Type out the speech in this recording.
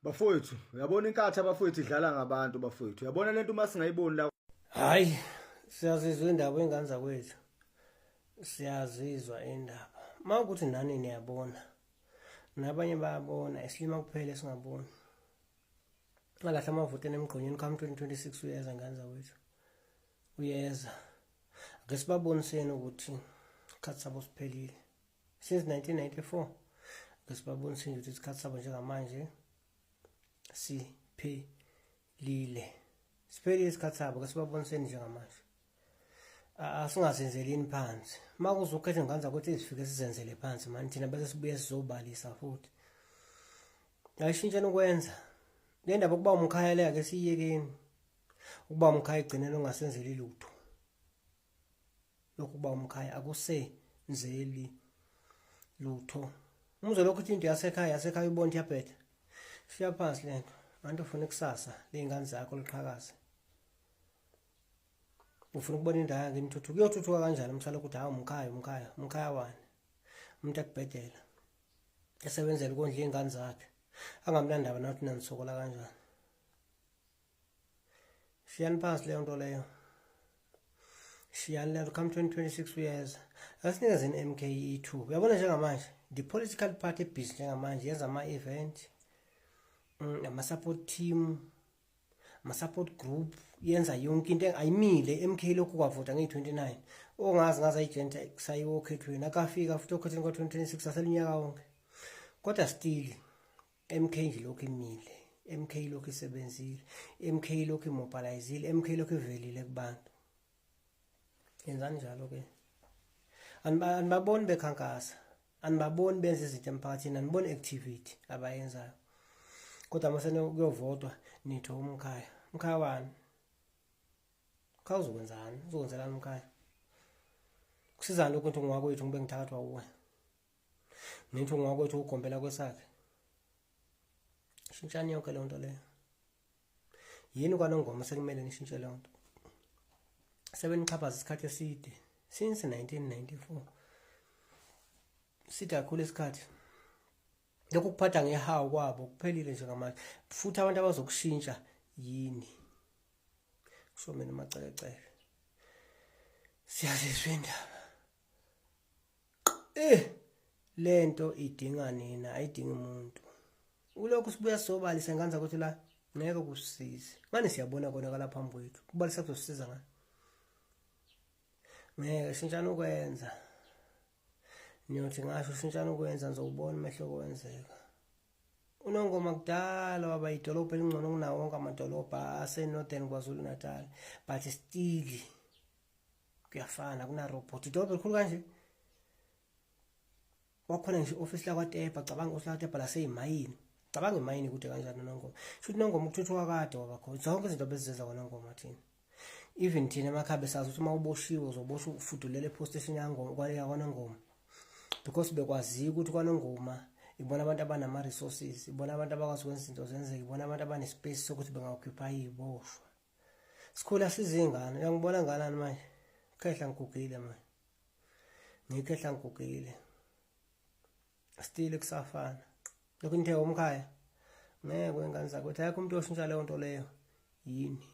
Bafowethu, uyabona inkathi abafowethu idlala ngabantu bafowethu. Uyabona lento uma singayiboni la. Hayi, siyazizwa indaba ingane zakwethu. Siyazizwa indaba. Mawukuthi nani niyabona. Nabanye bayabona, isilima kuphela esingaboni. Ngalahla amavoti enemgqonyeni come 2026 uyeza ngane zakwethu. Uyeza. Ake sibaboniseni ukuthi isikhathi sabo siphelile. Since 1994 ake sibaboniseni ukuthi isikhathi sabo njengamanje siphelile. Siphelile isikhathi sabo, ake sibaboniseni njengamanje. Asingazenzelini phansi. Uma kuzokhetha ingane zakwethu ezifike sizenzele phansi mani thina bese sibuye sizobalisa futhi. Ayishintsheni ukwenza. Le ndaba ukuba umkhaya le ake siyiyekeni. Ukuba umkhaya egcineni ungasenzeli lutho. Lokhu kuba umkhaya akusenzeli lutho. Umuzwe lokhu uthi into yasekhaya yasekhaya ubona iyabheda. Shiya phansi lento. Anti ufuna ikusasa ley'ngane zakho liqhakaze. Ufuna ukubona indawo yakhe imthuthuka. Kuyothuthuka kanjani umsala ukuthi hawu umkhaya umkhaya umkhaya wani. Umuntu akubhedela. Esebenzela ukondla iy'ngane zakhe. Angamnandaba nathi nanisokola kanjani. Shiyani phansi leyo nto leyo. Shiyani leyo come 2026 uyeza. Asinikezeni MK ithuba. Uyabona njengamanje the political party busy njengamanje yenza ama-event, ama-support team, ama-support group, yenza yonke into ayimile. MK lokhu kwavota ngeyi-29 ongazi ngaze ayijenta kusayiwa okhethweni akafika futhi okhethweni kwa-2026 aselunyaka wonke, kodwa still MK nje lokhu imile, MK lokhu isebenzile, MK lokhu imobilizile, MK lokhu ivelile kubantu. Yenzani njalo ke. Anibaboni bekhankasa, anibaboni benza izinto emphakathini, aniboni activity abayenzayo. Kodwa mase kuyovotwa nithi umkhaya. Umkhaya wani? Umkhaya uzokwenzani? Uzokwenzelani umkhaya? Kusizani lokho ukuthi ungowakwethu ngibe ngithakathwa uwe? Ngithi ungowakwethu ugombela kwesakhe. Shintshani yonke leyo nto leyo. Yini kwaNongoma sekumele nishintshe leyo nto. Sebenixhaphaza isikhathi eside since 1994. Side kakhulu isikhathi. Lokhu kuphatha ngehawu kwabo kuphelile njengamanje. Futhi abantu abazokushintsha yini? Kusho mina uMacelecele. Siyazizwa indaba. Lento idinga nina, ayidingi umuntu. Ulokhu sibuya sizobalisa ngane zakwethu la ngeke kusisize. Manje siyabona konakala phambi kwethu. Kubalisa kuzosisiza ngani? Ngeke shintshana ukwenza. Niyothi ngasho shintshana ukwenza nizowubona umehluko wenzeka. UNongoma kudala waba idolobha elingcono kunawo wonke amadolobha ase-Northern KwaZulu Natal, but still kuyafana kuna robot. Idolobha elikhulu kanje kwakhona nje i-ofisi lakwaTepa. Cabanga i-ofisi lakwaTepa laseyimayini. Cabanga imayini kude kanjani noNongoma. Shuthi Nongoma ukuthuthuka kade wabakhona. Zonke izinto bezizenza kwaNongoma thina. Even thina emakhaya besazi ukuthi uma uboshiwe uzoboshwa ufudulele e-police station yakwaNongoma. Because bekwaziwa ukuthi kwaNongoma ibona abantu abanama-resources, ibona abantu abakwazi ukwenza izinto zenzeke, ibona abantu abane-space sokuthi benga-occupy iy'boshwa. Sikhula sizingane, uyangibona nganani manje? Khehla ngigugile manje. Ngikhehla ngigugile. Still kusafana. Lokhu nithe umkhaya. Ngeke wengane zakwethu, ayikho umuntu oshintsha leyo nto leyo. Yini?